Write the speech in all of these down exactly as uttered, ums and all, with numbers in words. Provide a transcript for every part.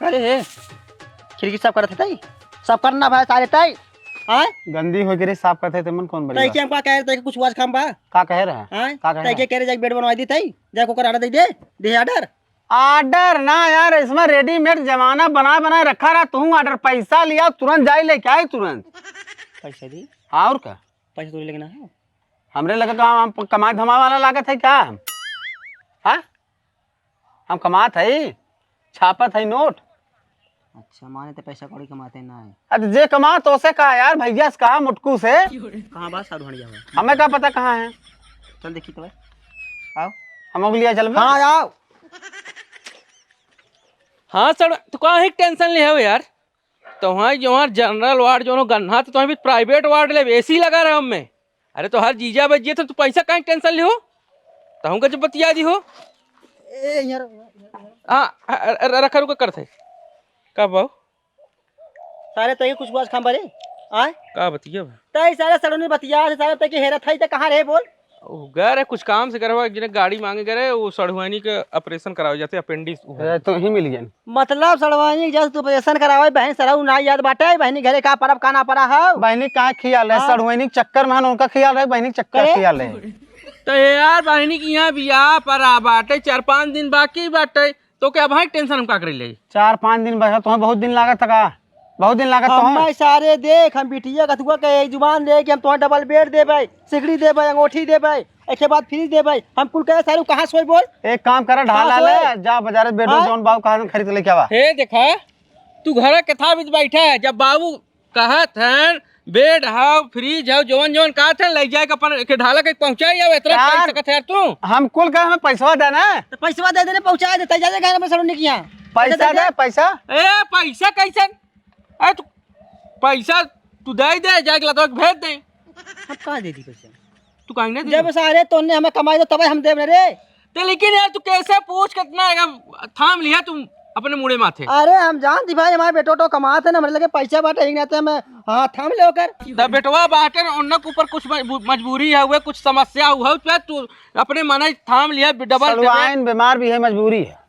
करे हे, खिड़की साफ करत है तई, साफ करना भाई सारे तई। हाँ? गंदी हो गई रे, साफ करते ते मन कौन तई बड़ी के हमका कहे तई के कुछ वाज काम बा? का कहे रहा? हाँ? का कहे तई के रहा? कह रहे जाके बेड बनवा दी तई, जाके ओकर ऑर्डर दे दे, दे ऑर्डर। ऑर्डर ना यार, इसमें रेडीमेड जमाना बना बना रखा रहा। तू ऑर्डर पैसा लिया, तुरंत जाई लेके आई तुरंत। पैसा दी? हाँ, और का? पैसा तो लेके ना है। हमरे लगे का हम कमाए धमाए वाला लागत है का? हाँ, हम कमात है, छापत है नोट। अच्छा, माने तो पैसा कौड़ी कमाते ना है। अरे जे कमात ओसे का यार, भैया से कहा, मोटकू से। कहाँ बा साढ़ू हंडिया बा? हमें का पता कहाँ है। चल देखी तो भाई। आओ। हम ओके लिया चलबे। हाँ, आओ। हाँ सर, तू काहे टेंशन ले हो यार? तोहार जौन जनरल वार्ड जौन गन्ना, तो तोहार भी प्राइवेट वार्ड ले, एसी लगा रहे हमें। अरे तोहार जीजा बच जिए तो तू पैसा काहे टेंशन ले हो? तहूँ का जब बतिया दी हो। ए यार, हाँ, अ-, अ-, अ-, रखा रुका करत है। का बाऊ? सारे तई कुछ बात खाम बरे। आय? का बतिया बा? तई सारे सड़ुनी बतिया से सारे तई के हेरत है, ते कहाँ रहे बोल? उ गए रहे कुछ काम से, गए रहे, एक जने गाड़ी मांगे गए रहे, वो सड़ुआनी के ऑपरेशन करावे जाते, अपेंडिक्स वो है। अरे, तो ही मिल गए। मतलब सड़ुआनी के जैसे तू ऑपरेशन करावे, बहन सरऊ ना याद बाटे, बहनी घरे का परब का ना पड़ा है? बहनी का खियाल है? हाँ। सड़ुआनी के चक्कर में उनका खियाल है, बहनी के चक्कर करे? खियाल है। तो यार, बहनी के यहाँ बियाह पड़ा बाटे, चार पाँच दिन बाकी बाटे, तो क्या भाई टेंशन हम का करे ले? चार पाँच दिन बचा, तुम्हें बहुत दिन लागत था का? बहुत दिन लागत तो हम है। मैं सारे देख, हम बिटिया कथुआ के एक जुबान दे कि हम तुम्हें डबल बेड देबै, सिकड़ी देबै, अंगूठी देबै, एके बाद फ्रिज देबै। हम कुल कहे सारू कहाँ सोई बोल? एक काम करा, ढाला हाँ, ले, सोई। जा बाजारे बेड हाँ? जौन बाबू कहाँ से खरीद के लेके आवा। हे देखा, तू घर के था बीच बैठा है, जब बाबू कहत हन, बेड हव, फ्रिज हव, जवन जवन कहत हन, लइ जाए के अपन के ढाला के पहुँचाई जाओ, इतना यार, कर सकत है यार तू। हम कुल का हमें पैसवा दे ना। तो पैसवा दे देने, पहुँचा देता, जा, जा, घर में सड़ों ने किया। पैसा पैसा दे दे, दे। पैसा। ए, पैसा कैसन? ए, तू पैसा तू दे दे, जाके लतवा के भेज दे। हम कहाँ दे दी पैसा? तू काहे ना दे? जब सारे तोने हमें कमाई दो, तबे हम देब ना रे। ते लेकिन यार, तू कैसे पूछ, कितना है, थाम लिया तू अपने मुड़े माथे। अरे, हम जान दी भाई, हमारे बेटो तो कमात है ना, हमारे लगे पैसा बाटे, एक नाते हमें, हाँ, थाम ले ओकर। तब बेटवा बाटे ना, उन्ना के ऊपर कुछ मजबू-, मजबूरी है, हुए कुछ समस्या हुआ, तो तू अपने मन ही थाम लिया, डबल सड़वाइन बीमार भी है, मजबूरी है।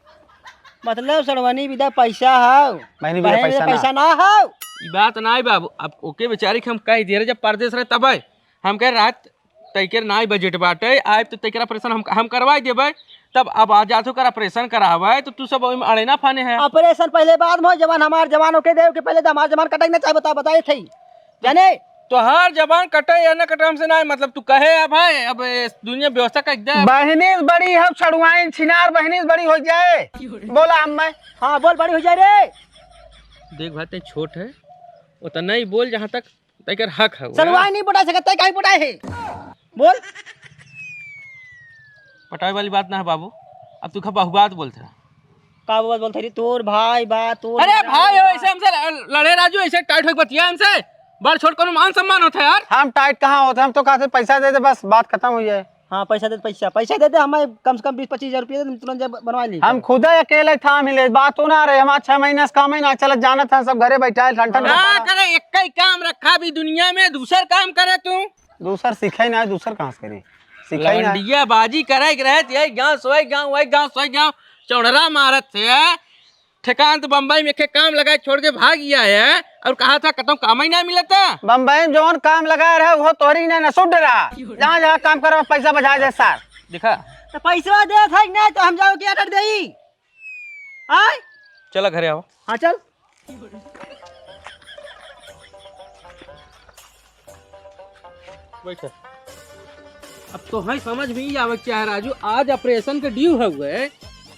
मतलब, सड़वानी विदा पैसा है, बहनी विदा बहन पैसा विदा ना। पैसा ना है। ई बात ना है बाबू, अब ओके बेचारी के हम कह दिए रहे, जब परदेस रहे तब है। हम कह रात तैकर नाई बजट बाटे, आइब तो तैकर ऑपरेशन हम, हम करवाई देबै। तब अब आ जात हो कर ऑपरेशन करावे, तो तू सब ओइमे अड़े ना फाने है। ऑपरेशन पहले बाद में हो, जवान हमार जवान होके दे, के पहले तो हमार जवान कटे ना चाहे, बता, बताए थे। जाने? तोहार जवान कटे या ना कटे, हमसे ना है मतलब, तू कहे अब है, अब ए दुनिया व्यवस्था का एकदम। बहनी बड़ी हम सड़ुआइन छिनार, बहनी बड़ी हो जाए। बोला हम मैं। हाँ, बोल, बड़ी हो जाए रे। देख भाई, ते छोट है, उतना ही बोल जहाँ तक तैकर हक है, सलवार नहीं पटा सकत, तै काहे पटाए है? बोल। पटाए वाली बात ना है बाबू, अब तू खा बहुबात बोलत है। का बहुबात बोलत है रे? तोर भाई बा, तोर अरे भाई हो, ऐसे हमसे ल-, लड़े राजू, ऐसे टाइट होके बतिया हमसे। बड़ छोट कोनो मान सम्मान होता है यार। हम टाइट कहाँ होते, हम तो कहते पैसा दे दे, बस बात खत्म हो जाए। हाँ, पैसा दे, पैसा, पैसा दे दे, हमें कम से कम बीस पच्चीस हजार रुपया दे, तुरंत जा ब-, बनवा ली। हम खुदा अकेले थाम ही ले, बात तो ना रहे, हमारा छह महीना से काम ही ना चलत, जानत है सब घरे बैठा है, ठन ठन का करता। करे, एक ही काम रखा भी दुनिया में, दूसर काम करे तू। दूसर सीखे ना, दूसर कहाँ से करी? सीखे ना। लवंडिया बाजी करे के रहे, यही गाँव सोए गाँव, वही गाँव सोए गाँव, चौड़रा मारत थे। ठेकान तो बम्बई में एक काम लगाए छोड़ के भाग गया है और कहा था कतौ काम ही ना मिलता। बम्बई में जौन काम लगा रहा वो तोहरी ना नसुड रहा। जहाँ जहाँ काम करो पैसा बचा दे सार। देखा। तो पैसवा दे था कि नहीं तो हम जाओ क्या कर देई? आय? चला घरे आओ। हाँ चल। बैठा। अब तो है समझ में ही आवे क्या है राजू, आज ऑपरेशन के ड्यू है हुए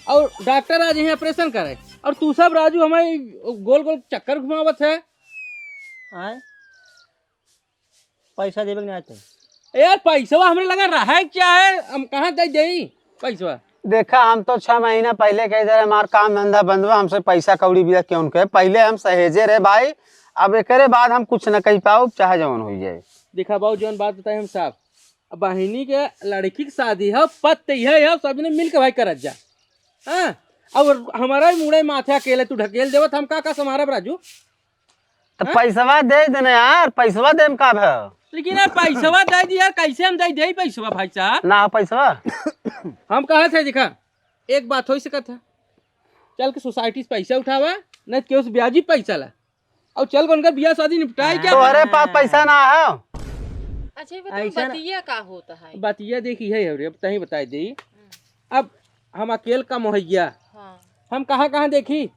और डॉक्टर आज यहीं ऑपरेशन करे और तू सब राजू हमें गोल गोल चक्कर घुमावत है। आय? पैसा देवे के नहीं आते। यार पैसवा हमरे लगे रहे क्या है, हम कहाँ दे देई पैसवा? देखा, हम तो छह महीना पहले कह दे रहे, हमार काम धंधा बंद बा, हमसे पैसा कौड़ी बिया क्यों के? पहले हम सहेजे रहे भाई, अब एकरे बाद हम कुछ न कह पाओ, चाहे जौन हो जाए। देखा बाबू, जौन बात बताए हम साफ, अब बहिनी के लड़की के शादी है, पत्त यह है, सब ने मिल के भाई करत जा। हाँ, और हमारा ही मुड़े माथे अकेले तू ढकेल देवत, हम का का संभारब राजू? तो हाँ? पैसवा दे देना यार, पैसवा देम का भा? लेकिन यार पैसवा दे दी यार, कैसे हम दे दे पैसवा भाई साहब? ना पैसवा। हम कहा थे देखा, एक बात हो सकत है, चल के सोसाइटी से पैसा उठावा, नहीं तो केहू से ब्याजी पैसा ला। और चल उनकर बियाह शादी निपटाए क्या? तोहरे पास पैसा ना है। अच्छा, ये बताओ, ऐसा ना बतिया का होता है? बतिया देखी है, अब तहीं बताई देई। हम्म। अब हम अकेल का मोहैया, हाँ। हम कहाँ कहाँ देखी?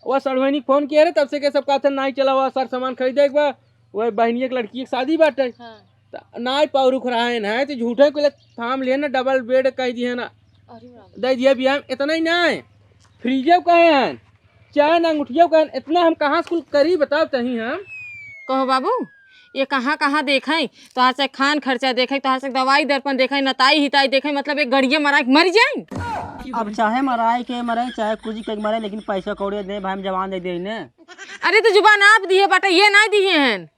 वह सड़ुआइनी फोन किया रे, तब से के सब कहत हैं, "नाहीं चला, वह सर सामान खरीदे के बा, वह बहनिया के लड़की के शादी बाटे।" हाँ। त नाहीं पाउरुख रहा है ना, तो झूठे को ले थाम लिए ना, डबल बेड कह दिए ना। अरे राम। दे दिया बियाह में, इतना ही नाहीं, फ्रिजो कहे हैं, चाहे ना अंगूठियो कहे हैं, इतना हम कहाँ से कुल करी, बताओ तहीं हम। कहो बाबू, ये कहाँ कहाँ देखे, तोहार से खान खर्चा देखे, तोहार से दवाई दर्पण देखे, नताई हिताई देखे, मतलब एक गड़िया मरा के मर जाए। अब चाहे मराए के मरे, चाहे कुछ के मरे, लेकिन पैसा कौड़ी दे भाई, हम जवान दे दे ने। अरे तो जुबान आप दिए बाटे, ये नाहीं दिए हैं।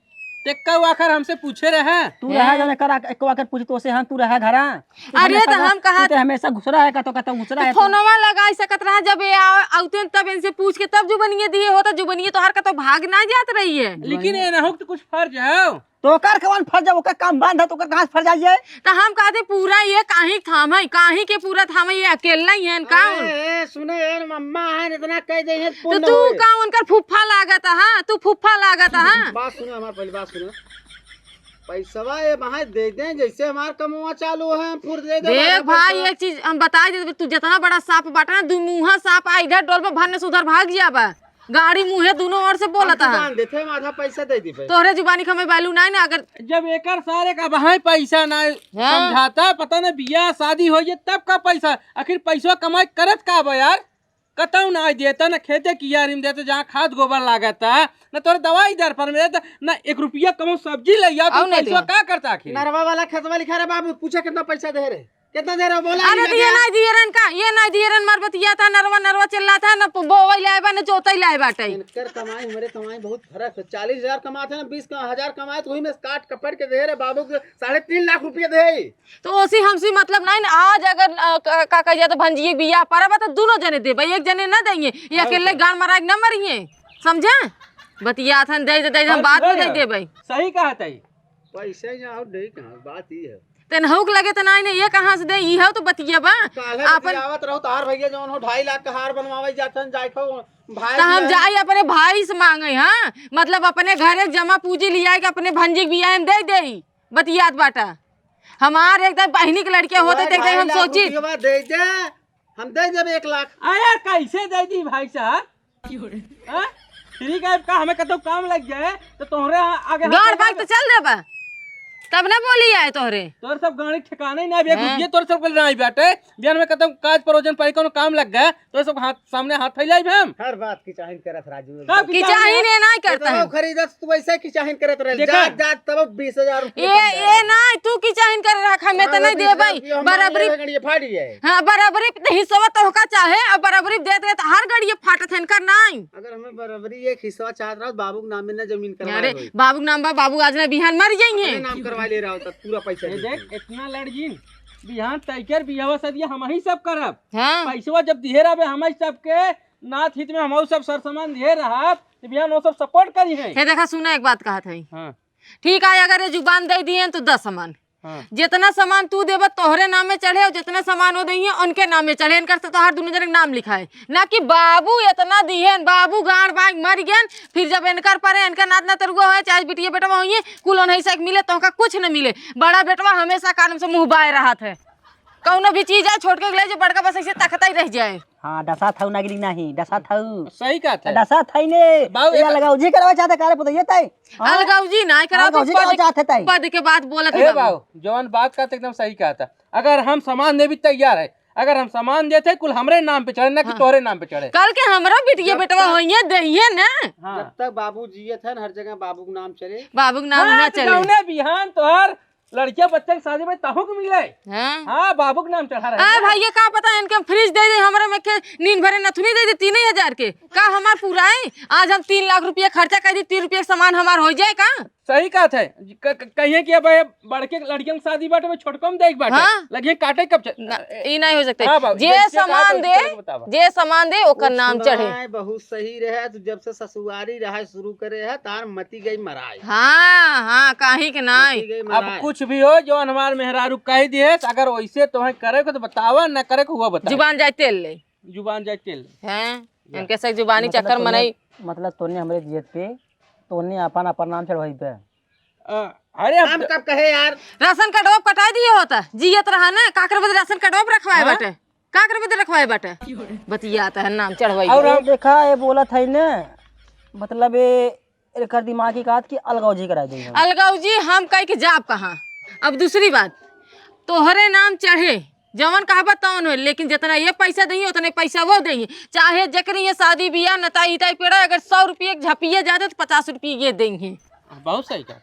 ते कऊ आखिर हमसे पूछे रहे? तू रहा हैं? जाने करा, एक आखिर पूछी तो से, हाँ, तू रहा घरा? तू अरे हमेशा तो घ-, हम कहा तू तो हमेशा घुस रहा है, का तो कहता घुस रहा तो है तू। फोनवा लगाई सकत रहा, जब ये आव-, आवते हैं तब इनसे पूछ के तब जुबनिये दिए होता, जुबनिये तोहार का तो भाग ना जात रही है। लेकिन ये ना हो कि कुछ फर्ज है। तो ओकर कौन फर्ज है? ओकर काम बंद है, तो ओकर कहाँ से फर्ज आई है? तो हम कहते पूरा ये काहे थाम है, काहे के पूरा थाम है, ये अकेला ही है का? अरे, ए, सुनो यार, मम्मा है, इतना कह दे, ये तो पूर्ण तू होए। का उनकर फुफ्फा लागत है, हाँ? तू फुफ्फा लागत है, हाँ? बात सुनो हमार, पहले बात सुनो। पैसवा ये वहाँ दे दे, जैसे हमार कमवा चालू है, हम फुर दे दे, देख बारह भाई, पैसा। एक चीज हम बताई देते, तू जितना बड़ा सांप बाटा ना, दू मुँहा सांप आ, इधर डोल पर भरने से उधर भाग जाबा। गाड़ी मुँहे दोनों ओर से बोलत अब है। दुकान देते, हम आधा पैसा दे दी भाई। तोहरे जुबानी के हमें value नाहीं ना, अगर जब एकर सारे का बहाए पैसा ना हाँ। समझाता, पता ना बियाह शादी हो जाए तब का पैसा, आखिर पैसा कमाई करत का बा यार? कतऊ ना देता, ना खेते कियारी में देता, जहाँ खाद गोबर लागता, ना तोरे दवाई दर पर में देता, ना एक रुपया कमो सब्जी ले आओ, और तू नहीं पैसा दिया। का करता आखिर? नरवा वाला खेतवा लिखा रे बाबू, पूछा कितना पैसा दे रे, कितना दे रहे हो बोला अरे नहीं तो ये लगे। ना दिए रन का, ये ना दिए रन, मर बतिया था, नरवा नरवा चिल्ला था, ना बोवई लाए बा, ना जोतई लाए बाटे। इनकर कमाई हमरे कमाई बहुत फर्क है। चालीस हजार कमाते हैं ना, बीस का हजार कमाए तो वही में काट कपड़ के दे रहे बाबू के साढ़े तीन लाख रुपया दे। तो ओसी हमसी मतलब नाहीं ना। आज अगर, अ, का, का कह जाता, भंजिए बियाह परब तो दोनों जने देबे, एक जने ना देंगे, ये हाँ, अकेले तो। गान मराए के ना मरिए, समझे? बतियात हन, दे दे, दे, हम बात बाद में दे देबे। सही कहत है। पैसे यहाँ और नहीं कहाँ, बात ये है। तेन हौक लगे त नाहीं, नाहीं, ये कहाँ से दे, ई हो तो बतिया बा। काल्हे अपन बतियावत रहो, तोहार भैया जौन हो, ढाई लाख का हार बनवावे जात हन, जाए खो, भाई त हम बियाह जाई अपने भाई से माँगे, हाँ? मतलब अपने घरे जमा पूँजी लियाए के अपने भंजी के बियाह में दे देई, बतियात बाटा। हमार एकदम बहिनी के लड़के होते तोहरे त एकदम ढाई हम लाख सोची। रुपया दे दे, हम दे देबे एक लाख। अरे कैसे दे दी भाई साहब? हाँ? फ्री का का हमें कतौ काम लग जाए तो तोहरे आगे हाथ गाड़ लगा बाइक तो दे। चल देबा, तब ना बोली आए तोहरे। तोहरे सब गाड़ी ठिकाने ही ना, अभी हाँ। गुजिया तोहरे सब के ना आई बाटे। बिहान में कतौ काज परोजन पाई कोनो काम लग गए, तोहरे सब हाथ सामने हाथ फैलाई भी हम। हर बात की चाहिन करत राजू। का की चाही? चाही ने ना करता है। खरीदत तू वैसे की चाहिन करत रहे। देखा? जात, जात तब बीस हजार रुपये ये, बन जा ये रहा है। ना, तू की चाहिन कर रखा, मैं तो हाँ, नहीं बीस हजार देबै। रुपये हम बराबरी मांगे, ये फाड़ी है। हाँ, बराबरी हिस्सा तो का चाहे, अब बराबरी देत, देत हर गड़िए फाटत है, इनका नाई। अगर हमें बराबरी एक हिस्सा चाहत रहा, बाबू के नाम में ना जमीन करवाए अरे, होई। बाबू के नाम बा, बाबू आज ना बिहान मर जाइए। अपने नाम करवा ले रहा होता, पूरा पैसा ये देख। देख, इतना लड़जीन, बिहान तैकर बिहावा सदिया हम ही सब करब। हाँ। पैसवा जब दिहे रहबे हम ही सबके, नात हित में हम सब सरसामान दिहे रहब, तो बिहान वो सब support करी है। हे देखा, सुना, एक बात कहत है। हाँ। ठीक है, अगर ये जुबान दे दिए तो दस सामान। हाँ। जितना सामान तू देबा तोहरे नामे चढ़े और जितना सामान वो देइए उनके नामे चढ़े, इनकर से तोहार दोनों जने के नाम लिखाए। ना कि बाबू इतना दिहन, बाबू गाड़ बाइक मर गयन, फिर जब इनकर परे, इनकर नात नतरुआ होए, चाहे बिटिया बेटवा होइए, कुल ओनही से मिले, तोहका कुछ न मिले। बड़ा बेटवा हमेशा कान से मुँह बाए रहत है। कौनो भी चीज आए, छोटके के ले जो बड़का बस ऐसे तकता ही रह जाए। हाँ, डसा थाऊ नागिनी नाही, डसा थाऊ। सही कहत है। डसा थाई ने। बाबू, या एक लगाओ जी करवा चाहते कारे पुतैया ताई। हाँ? अलगाऊ जी ना कराओ, अलगाऊ तो जी करवा पद, चाहते ताई। पद के बात बोलत ए है बाबू। बाबू, जवन बात कहत एकदम सही कहत है। अगर हम सामान देबी तैयार है, अगर हम सामान देते कुल हमरे नाम पे चढ़े, ना कि हाँ। तोहरे नाम पे चढ़े। कल के हमरा बिटिया जब बेटवा तक होइए, देइए ना। हाँ। जब तक बाबू जियत है, हर जगह बाबू के नाम चले। बाबू के नाम हाँ, ना तो चले। जौने बिहान तोहर लड़किया बच्चा के शादी में तहु के मिले। हाँ। हाँ, बाबू के नाम चढ़ा रहे आ हैं। भाई, ये का पता इनके हम फ्रिज दे दे, हमरा में के नींद भरे नथुनी दे दे तीन हजार के। का हमार पूरा है? आज हम तीन लाख रुपया खर्चा कर दी, तीन रुपया के सामान हमार हो जाए का? सही कहत है। क-, क-, कहिए कि अब ये बड़के लड़कियन के शादी बाटे में छोटको में देख बाटे। हाँ। लगिए काटे कब च-, ना, ए, ई नहीं हो सकते। हाँ बाबू, जे जैसे कहा सामान तो दे, उस तरह के बतावा। जे सामान दे, ओकर वो नाम सुना चढ़े। है, बहुत सही रहे, तू जब से ससुआरी रहा शुरू करे है, तार मती गई मराए। हाँ, हाँ, काहे के नाई? मती गई अब मराए। कुछ भी हो, जो हमार मेहरारू कह दिए, अगर वैसे तोहे करे को तो बतावा, ना करे को हुआ बतावा। जुबान जाए तेल ले। जुबान जाए तेल ले। हैं? इनके से जुबानी मतलब चक्कर तोने, मनई। मतलब तोने हमरे जियत पे, तोने अपन, अपन नाम चढ़वाई पे। अ, अरे हम हम त- कब कहे यार? राशन कार्डवा कटाई दिए होता, जियत रहा ना, काकर बदे राशन कार्डवा पे रखवाए हाँ? बाटे, काकर बदे रखवाए बाटे। बतियात है नाम चढ़वाई और पे। हम देखा, ये बोलत है ना, मतलब ये एकर दिमाग की बात कि अलगाव जी कराई दे हम। अलगाव जी हम कह के जाब कहाँ? अब दूसरी बात, तोहरे नाम चढ़े, जवन कहबा तवन होई, लेकिन जितना ये पैसा देही, उतने पैसा वो देही। चाहे जेकरी ये शादी बियाह, नताई इताई पेड़ा, अगर सौ रुपये के झपिया जाते तो पचास रुपये ये देही। बहुत सही कहा,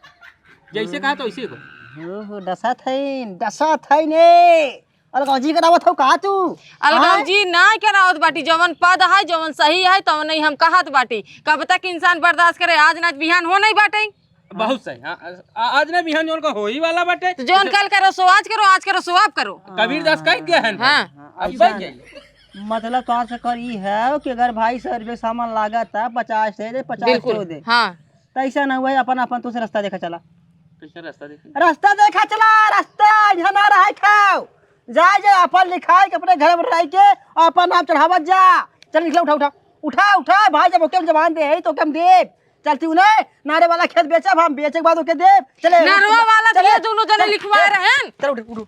जैसे कहा तो वैसे को। ओहो, डसत है, डसत है ने। अलगाव जी करावत हो का तू? अलगाव हाँ? जी ना करावत बाटी, जवन पद है, जवन सही है, तवन नहीं हम कहत बाटी। कब तक इंसान बर्दाश्त करे, आज ना बिहान हो नहीं बाटे। बहुत सही। हाँ, आ-, आज ना बिहान जौन का होई वाला बाटे। तो जौन कल करो सो आज करो, आज करो सो आप करो। कबीर दास कह दिया है ना। हाँ। अब सही कह ले। मतलब तोहार से कर ई है कि अगर भाई सौ रुपये सामान लागत है, पचास दे दे, पचास बिल्कुल। दे दे। हाँ। तो ऐसा ना हुआ है, अपन, अपन तू से रास्ता देखा चला। कैसे रास्ता देखे? रास्ता देखा चला, रास्ता यहाँ ना रहे खाओ। जा, जा, अपन लिखाई के अपने घर में रह के अपन नाम चढ़ावत जा। चल निकला, उठा, उठा। उठा, उठा, भाई, जब ओके हम जबान दे, तो ओके हम देब। चलती उन्हें, नारे वाला खेत बेचब, हम बेचे के बाद ओके देब। चले, नरवा वाला चले, ये दोनों जने चले, लिखवा चले, रहे हैं। चल, उठ, उठ,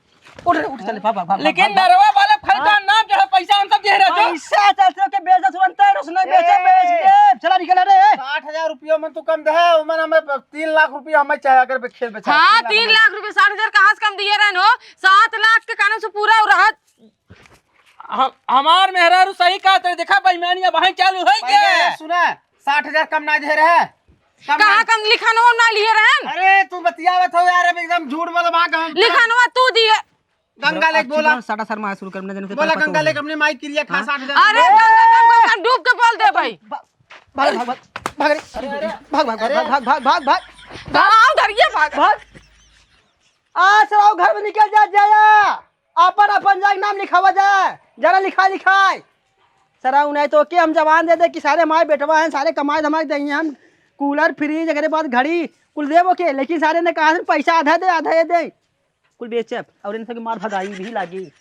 उठ, उठ, चले, भाग, भाग, भाग, लेकिन भाग, भाग। नरवा वाला फल का हाँ? नाम जो है, पैसा हम सब दे रहे हैं, जो। पैसा चलते ओके बेचे, तुरंत है, उसने बेचे, ए! बेच देब। चला, निकल रे। साठ हजार रुपया में तू कम दे, उमन हमें तीन लाख रुपया हमें चाहे, अगर बे-, खेत बेचा, हाँ, तीन लाख तीन लाख रुपया, साठ हजार कहाँ से कम दिए रहन हो? सात लाख के कानून से पूरा हो रहा। हम, हमार मेहरारू सही कहा, तेरे देखा बेईमानी अब वहीं चालू है पहले क्या? ये सुना, साठ हजार कम ना दे रहे। कम कहाँ ना कम लिखनवा ना लिए रहन? अरे, तू बतियावत हो यार, अब एकदम झूठ बोल, वहाँ गं-, लिखनवा तू दिए। गंगा लेक अब बोला। चुप रहो, साटा शर्मा शुरू कर, हमने जने से बोला, पता गंगा होगा। लेक अपने माई किरिया खा हाँ? साठ हजार। अरे, गंगा, गंगा, गंगा, डूब के बोल दे भाई। भाग, भाग, भाग, भाग रे। अरे, अरे। भाग, भाग, भाग, अरे। भाग, भाग, भाग, भाग, भाग। भाग, आओ, डरिए, भाग। भाग। आ, सराव घर में निकल जा, जाया। अपन, अपन जाके नाम लिखावा जा। जरा लिखा, लिखाए। सराव नहीं तो के हम जबान दे दे कि सारे माई बेटवा हैं, सारे कमाए धमाए देंगे हम। कूलर, फ्रिज, एकरे बाद घड़ी, कुल देबो के, लेकिन सारे ने कहा, "पैसा आधा दे, आधा ये दे।" कुल बेचब और इनसे के मार भगाई भी लागी।